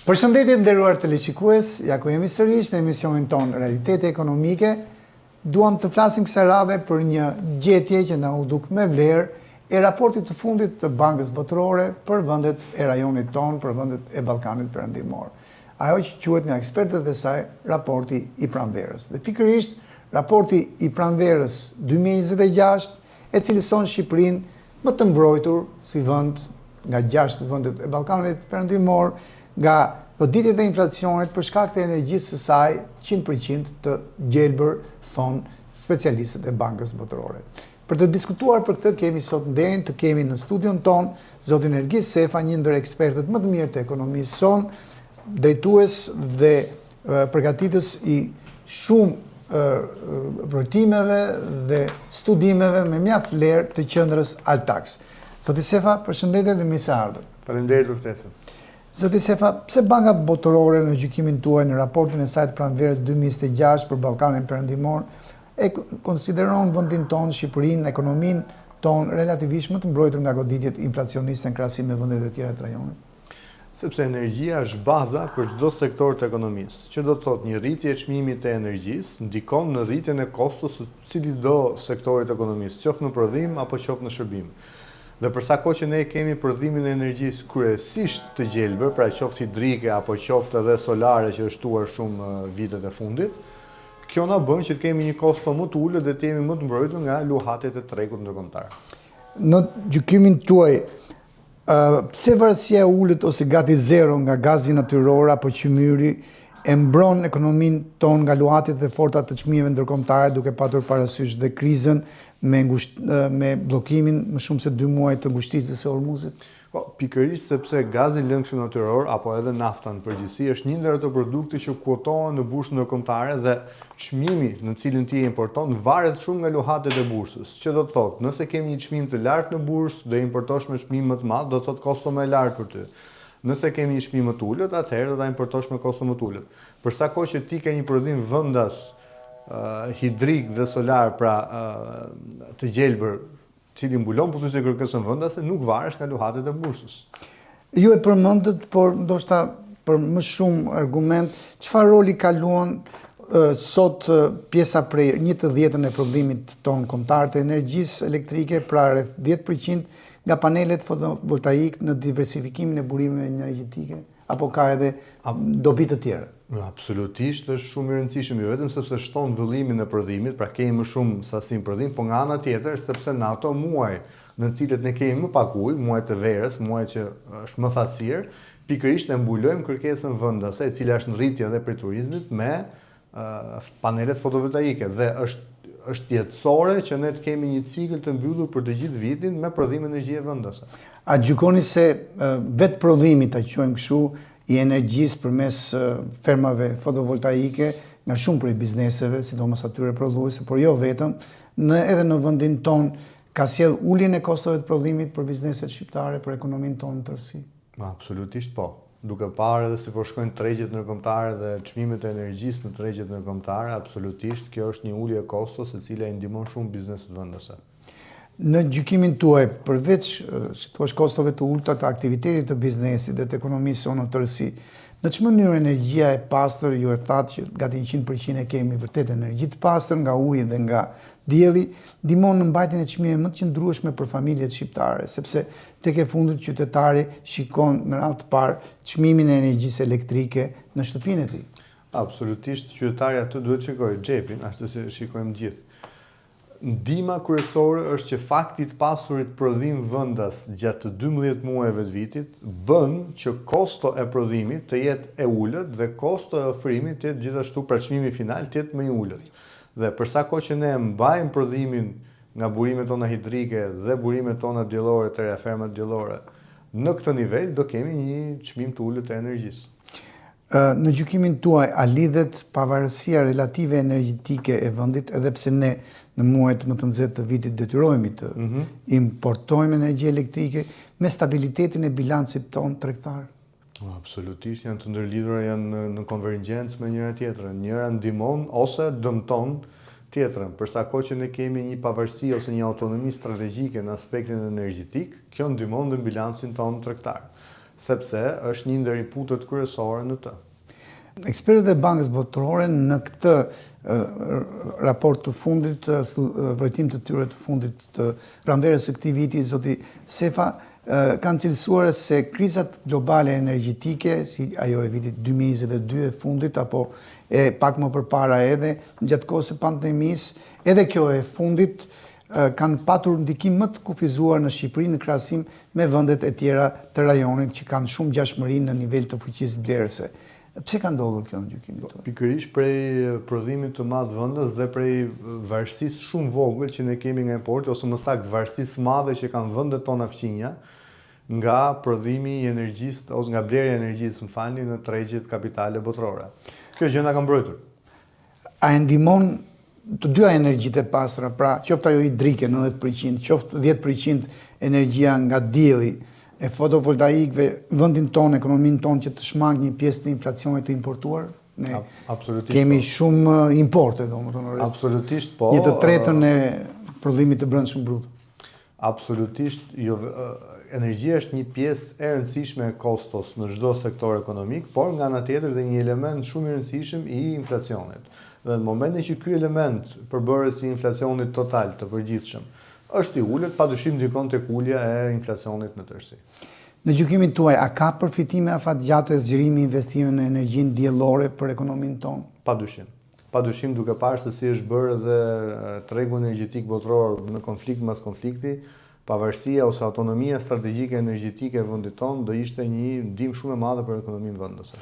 Përshëndetje të nderuar teleshikues, ja ku jemi sërish në emisionin tonë Realitete Ekonomike. Duam të flasim kësaj radhe për një gjetje që na u duk me vlerë e raportit të fundit të Bankës Botërore për vendet e rajonit tonë, për vendet e Ballkanit Perëndimor. Ajo që quhet nga ekspertët e saj raporti i pranverës. Dhe pikërisht raporti i pranverës 2026 e cilëson Shqipërinë më të mbrojtur si vend nga 6 vendet e Ballkanit Perëndimor nga goditjet e inflacionit për shkak të energjisë së saj 100% të gjelbër, thonë specialistët e Bankës Botërore. Për të diskutuar për këtë kemi sot nderin të kemi në studion tonë zotin Ergis Sefa, një ndër ekspertët më të mirë të ekonomisë sonë, drejtues dhe përgatitës i shumë vrojtimeve dhe studimeve me mjaft vlerë të qendrës Altax. Zoti Sefa, përshëndetje dhe mirë se ardhët. Faleminderit për ftesën. Zoti Sefa, pse Banka Botërore në gjykimin tuaj në raportin e saj të pranverës 2026 për Ballkanin Perëndimor e konsideron vendin tonë, Shqipërinë, ekonominë tonë relativisht më të mbrojtur nga goditjet inflacioniste në krahasim me vendet e tjera të rajonit? Sepse energjia është baza për çdo sektor të ekonomisë, që do të thotë një rritje e çmimit të energjisë ndikon në rritjen e kostos së cilitdo sektori të ekonomisë, qoftë në prodhim apo qoftë në shërbim. Dhe për sa kohë që ne kemi prodhimin e energjisë kryesisht të gjelbër, pra qoftë hidrike apo qoftë edhe solare që është shtuar shumë vitet e fundit, kjo na bën që të kemi një kosto më të ulët dhe të jemi më të mbrojtur nga luhatjet e tregut ndërkombëtar. Në gjykimin tuaj, Pse varësia e ulët ose gati zero nga gazi natyror apo qymyri e mbron ekonominë tonë nga luhatjet e forta të çmimeve ndërkombëtare duke patur parasysh dhe krizën me me bllokimin më shumë se dy muaj të ngushticës së Hormuzit? Po, pikërisht sepse gazi i lëngshëm natyror apo edhe nafta në përgjithësi është një ndër ato produkte që kuotohen në bursën ndërkombëtare dhe çmimi në cilin ti e importon varet shumë nga luhatjet e bursës. Që do të thotë, nëse kemi një çmim të lartë në bursë, do importosh me çmim më të madh, do të thotë kosto më e lartë për ty. Nëse kemi një çmim më të ulët, atëherë do ta importosh me kosto më të ulët. Për sa kohë që ti ke një prodhim vendas hidrik dhe solar, pra të gjelbër, cili mbulon pothuajse kërkesën vendase, nuk varesh nga luhatjet e bursës. Ju e përmendët, por ndoshta për më shumë argument, çfarë roli ka luan sot pjesa prej 1/10 e prodhimit tonë kombëtar të energjisë elektrike, pra rreth 10% nga panelet fotovoltaik në diversifikimin e burimeve energjetike? Apo ka edhe dobi të tjera? Absolutisht është shumë i rëndësishëm, jo vetëm sepse shton vëllimin e prodhimit, pra kemi më shumë sasi në prodhim, po nga ana tjetër sepse në ato muaj në të cilët ne kemi më pak ujë, muajt e verës, muajt që është më thatësirë, pikërisht e mbulojmë kërkesën vendase, e cila është në rritje edhe prej turizmit me panelet fotovoltaike dhe është është jetësore që ne të kemi një cikël të mbyllur për të gjithë vitin me prodhim energjie vendase. A gjykoni se vetë prodhimi, ta quajmë kështu, i energjisë përmes fermave fotovoltaike nga shumë prej bizneseve, sidomos atyre prodhuese, por jo vetëm, në edhe në vendin tonë ka sjellë uljen e kostove të prodhimit për bizneset shqiptare, për ekonominë tonë në tërësi? Absolutisht po. Duke parë edhe si po shkojnë tregjet ndërkombëtare dhe çmimet e energjisë në tregjet ndërkombëtare, absolutisht kjo është një ulje e kostos e cila i ndihmon shumë bizneset vendase. Në gjykimin tuaj, përveç, si thua, kostove të ulëta të aktivitetit të biznesit dhe të ekonomisë sonë në tërësi, në ç'mënyrë energjia e pastër, ju e thatë që gati 100% e kemi vërtet energji të pastër nga uji dhe nga dielli, ndihmon në mbajtjen e çmimeve më të qëndrueshme për familjet shqiptare, sepse Tek e fundit qytetari shikon në radhë të parë çmimin e energjisë elektrike në shtëpinë e tij. Absolutisht qytetari aty duhet të shikojë xhepin, ashtu si e shikojmë të gjithë. Ndihma kryesore është që fakti i të pasurit prodhim vendas gjatë të 12 muajve të vitit bën që kosto e prodhimit të jetë e ulët dhe kosto e ofrimit të jetë gjithashtu pra çmimi final të jetë më i ulët. Dhe për sa kohë që ne e mbajmë prodhimin nga burimet tona hidrike dhe burimet tona diellore të reja, fermat diellore, në këtë nivel do kemi një çmim të ulët të energjisë. Në gjykimin tuaj, a lidhet pavarësia relative energjetike e vendit, edhe pse ne në muajt më të nxehtë të vitit detyrohemi të mm -hmm. importojmë energji elektrike, me stabilitetin e bilancit tonë tregtar? Absolutisht janë të ndërlidhura, janë në, në konvergjencë me njëra tjetrën. Njëra ndihmon ose dëmton tjetrën. Për sa kohë që ne kemi një pavarësi ose një autonomi strategjike në aspektin energjetik, kjo ndihmon dhe në bilancin tonë tregtar. sepse është një ndër inputet kryesore në të. Ekspertët e Bankës Botërore në këtë raport të fundit, vrojtim të tyre të fundit të pranverës së këtij viti, zoti Sefa, kanë cilësuar se krizat globale energjetike, si ajo e vitit 2022 e fundit, apo e pak më përpara edhe, gjatë kohës së pandemisë, edhe kjo e fundit, kanë patur ndikim më të kufizuar në Shqipëri në krahasim me vendet e tjera të rajonit që kanë shumë ngjashmëri në nivel të fuqisë blerëse. Pse ka ndodhur kjo në gjykimin tuaj? Pikërisht prej prodhimit të madh vendas dhe prej varësisë shumë vogël që ne kemi nga importi ose më saktë varësisë së madhe që kanë vendet tona fqinja nga prodhimi i energjisë ose nga blerja e energjisë, më falni, në tregjet kapitale botërore. Kjo gjë na ka mbrojtur. A e ndihmon të dyja energjitë e pastra, pra qoftë ajo hidrike 90%, qoftë 10% energjia nga dielli e fotovoltaikëve, vendin tonë, ekonominë tonë që të shmangë një pjesë të inflacionit të importuar? Ne Absolutisht kemi po. shumë importe, domethënë. Absolutisht po. Një të tretën e prodhimit të brendshëm bruto. Absolutisht, jo, energjia është një pjesë e rëndësishme e kostos në çdo sektor ekonomik, por nga ana tjetër dhe një element shumë i rëndësishëm i inflacionit. Dhe në momentin që ky element përbërës i inflacionit total të përgjithshëm është i ulët, padyshim ndikon tek ulja e inflacionit në tërësi. Në gjykimin tuaj, a ka përfitime afatgjate zgjerimi i investimeve në energjinë diellore për ekonominë tonë? Padyshim. Padyshim duke parë se si është bërë edhe tregu energjetik botëror në konflikt mbas konflikti, pavarësia ose autonomia strategjike energjetike e vendit tonë do ishte një ndihmë shumë e madhe për ekonominë vendase.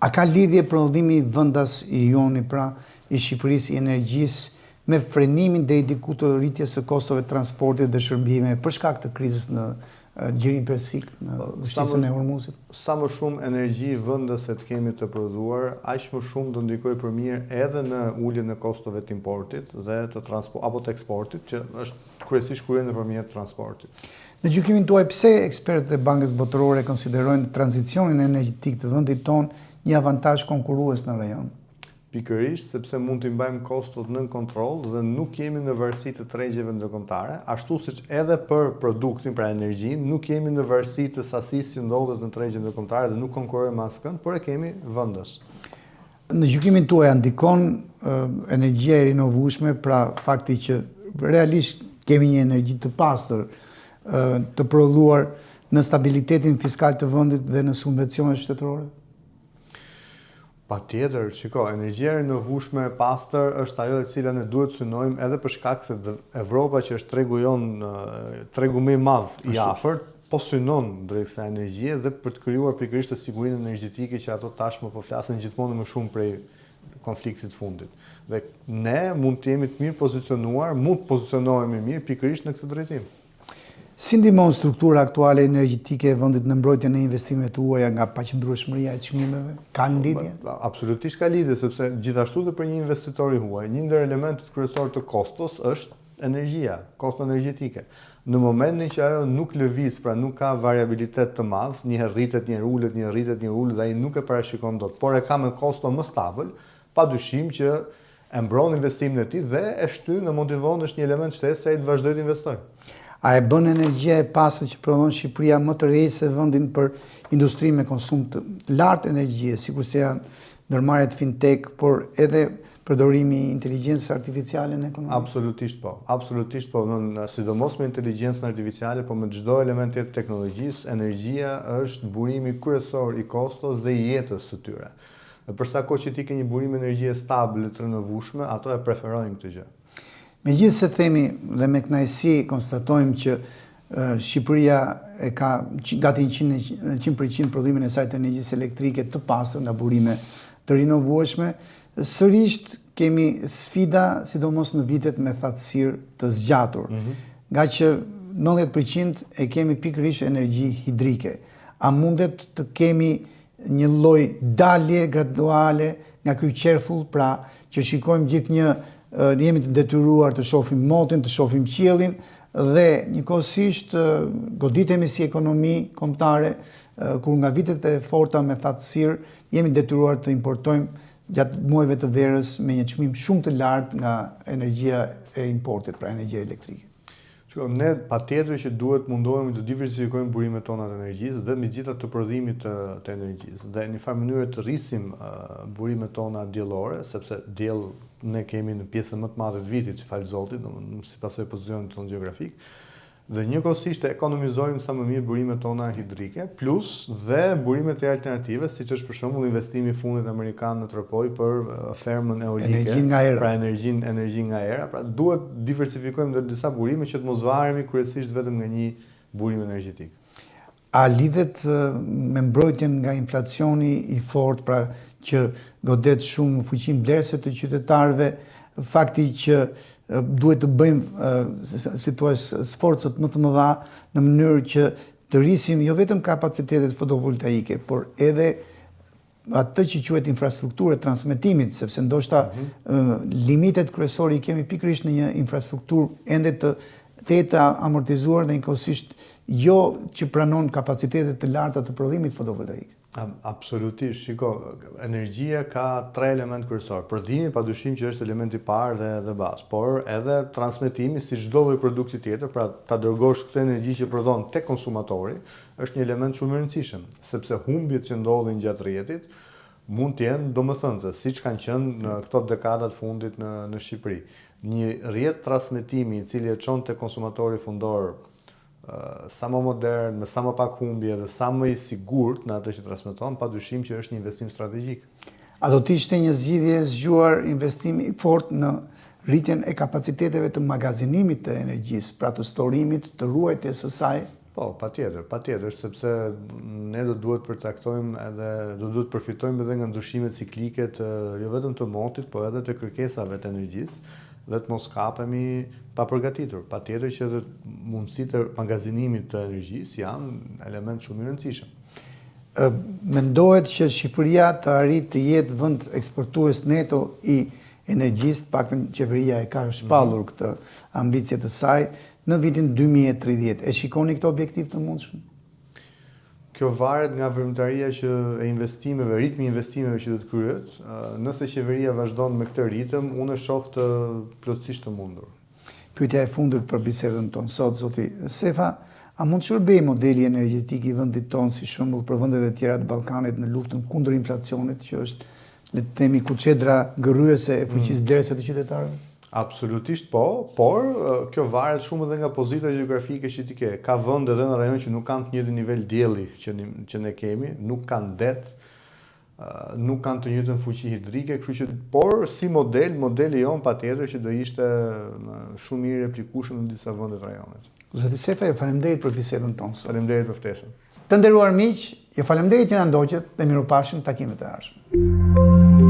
A ka lidhje prodhimi vendas i joni, pra i Shqipërisë i energjisë me frenimin deri diku të rritjes së kostove të transportit dhe shërbimeve për shkak të krizës në Gjirin Persik, në ngushticën e Hormuzit? Sa më shumë energji vendase të kemi të prodhuar, aq më shumë do ndikojë për mirë edhe në uljen e kostove të importit dhe të transpo apo të eksportit, që është kryesisht kryer nëpërmjet transportit. Në gjykimin tuaj, pse ekspertët e Bankës Botërore konsiderojnë tranzicionin energjetik të vendit tonë një avantazh konkurrues në rajon? Pikërisht sepse mund t'i mbajmë kostot nën kontroll dhe nuk jemi në varësi të tregjeve ndërkombëtare, ashtu siç edhe për produktin, pra energjinë, nuk jemi në varësi të sasisë që ndodhet në tregjet ndërkombëtare dhe nuk konkurrojmë me askënd, por e kemi vendas. Në gjykimin tuaj, a ndikon energjia e rinovueshme, pra fakti që realisht kemi një energji të pastër të prodhuar në stabilitetin fiskal të vendit dhe në subvencionet shtetërore? Patjetër, shiko, energjia e rinovueshme e pastër është ajo e cila ne duhet të synojmë edhe për shkak se Evropa që është tregu jonë, tregu më i madh i afërt, po synon drejt kësaj energjie dhe për të krijuar pikërisht të sigurinë energjetike që ato tashmë po flasin gjithmonë më shumë prej konfliktit të fundit. Dhe ne mund të jemi të mirë pozicionuar, mund të pozicionohemi mirë pikërisht në këtë drejtim. Si ndihmon struktura aktuale energjetike e vendit në mbrojtjen e investimeve të huaja nga paqëndrueshmëria e çmimeve? Ka lidhje? Absolutisht ka lidhje, sepse gjithashtu dhe për një investitor i huaj, një ndër elementët kryesorë të kostos është energjia, kosto energjetike. Në momentin që ajo nuk lëviz, pra nuk ka variabilitet të madh, një herë rritet, një herë ulet, një herë rritet, një herë ulet, dhe ai nuk e parashikon dot, por e ka me kosto më stabël, padyshim që e mbron investimin e tij dhe e shtyn e motivon është një element shtesë se ai të vazhdojë të investojë. A e bën energjia e pastër që prodhon Shqipëria më tërheqëse vendin për industri me konsum të lartë energjie, sikurse janë ndërmarrjet fintech, por edhe përdorimi i inteligjencës artificiale në ekonomi? Absolutisht po. Absolutisht po, në, sidomos me inteligjencën artificiale, po me çdo element tjetër të teknologjisë, energjia është burimi kryesor i kostos dhe i jetës së tyre. Dhe për sa kohë që ti ke një burim energjie stabile të rinovueshme, ato e preferojnë këtë gjë. Megjithëse themi dhe me kënaqësi konstatojmë që Shqipëria e ka gati 100% prodhimin e saj të energjisë elektrike të pastër nga burime të rinovueshme, sërish kemi sfida, sidomos në vitet me thatësirë të zgjatur, mm -hmm. nga që 90% e kemi pikërisht energji hidrike. A mundet të kemi një lloj dalje graduale nga ky qerthull, pra që shikojmë gjithnjë jemi të detyruar të shohim motin, të shohim qiellin dhe njëkohësisht goditemi si ekonomi kombëtare kur nga vitet e forta me thatësirë jemi detyruar të importojmë gjatë muajve të verës me një çmim shumë të lartë nga energjia e importit, pra energjia elektrike. Shiko, ne patjetër që duhet mundohemi të diversifikojmë burimet tona të energjisë dhe mbi të gjitha të prodhimit të, të energjisë. Dhe në një farë mënyre të rrisim uh, burimet tona diellore, sepse diell ne kemi në pjesën më të madhe të vitit, falë Zotit, domethënë si pasojë e pozicionit tonë gjeografik. Dhe njëkohësisht të ekonomizojmë sa më mirë burimet tona hidrike, plus dhe burimet e alternative, siç është për shembull investimi i fundit amerikan në Tropojë për fermën eolike, energjinë nga era. Pra energjinë, energjinë nga era, pra duhet diversifikojmë dhe disa burime që të mos varemi kryesisht vetëm nga një burim energjetik. A lidhet me mbrojtjen nga inflacioni i fortë, pra që godet shumë fuqinë blerëse të qytetarëve, fakti që duhet të bëjmë, si thua, sforcot më të mëdha në mënyrë që të rrisim jo vetëm kapacitetet fotovoltaike, por edhe atë që quhet infrastrukturë e transmetimit, sepse ndoshta mm -hmm. limitet kryesore i kemi pikërisht në një infrastrukturë ende të tejet të amortizuar dhe njëkohësisht jo që pranon kapacitete të larta të prodhimit fotovoltaik. Absolutisht, shiko, energjia ka tre elementë kryesorë. Prodhimi padyshim që është elementi i parë dhe dhe bazë, por edhe transmetimi si çdo lloj produkti tjetër, pra ta dërgosh këtë energji që prodhon tek konsumatori, është një element shumë i rëndësishëm, sepse humbjet që ndodhin gjatë rrjetit mund të jenë domethënëse, siç kanë qenë në këto dekada të fundit në në Shqipëri. Një rrjet transmetimi i cili e çon te konsumatori fundor sa më modern, me sa më pak humbje dhe sa më i sigurt në atë që transmeton, padyshim që është një investim strategjik. A do të ishte një zgjidhje e zgjuar investim i fortë në rritjen e kapaciteteve të magazinimit të energjisë, pra të storimit, të ruajtjes së saj? Po, patjetër, patjetër, sepse ne do duhet përcaktojmë edhe do duhet përfitojmë edhe nga ndryshimet ciklike të jo vetëm të motit, po edhe të kërkesave të energjisë dhe të mos kapemi pa përgatitur. Patjetër që edhe mundësitë e magazinimit të energjisë janë element shumë i rëndësishëm. Mendohet që Shqipëria të arrijë të jetë vend eksportues neto i energjisë, të paktën qeveria e ka shpallur mhm. këtë ambicie të saj, në vitin 2030. E shikoni këtë objektiv të mundshëm? Kjo varet nga veprimtaria që e investimeve, ritmi i investimeve që do të kryhet. Nëse qeveria vazhdon me këtë ritëm, unë e shoh të plotësisht të mundur. Pyetja e fundit për bisedën tonë sot, zoti Sefa, a mund të shërbejë modeli energjetik i vendit tonë si shembull për vendet e tjera të Ballkanit në luftën kundër inflacionit, që është, le të themi, kuçedra gërryese e fuqisë mm. blerëse të qytetarëve? Absolutisht po, por kjo varet shumë edhe nga pozita gjeografike që ti ke. Ka vende edhe në rajon që nuk kanë të njëjtin nivel dielli që që ne kemi, nuk kanë det, nuk kanë të njëjtën fuqi hidrike, kështu që por si model, modeli jonë patjetër që do ishte shumë mirë i replikueshëm në disa vende të rajonit. Zoti Sefa, ju faleminderit për bisedën tonë sot. Faleminderit për ftesën. Të nderuar miq, ju faleminderit që na ndoqët dhe mirupafshim në takimet e ardhshme.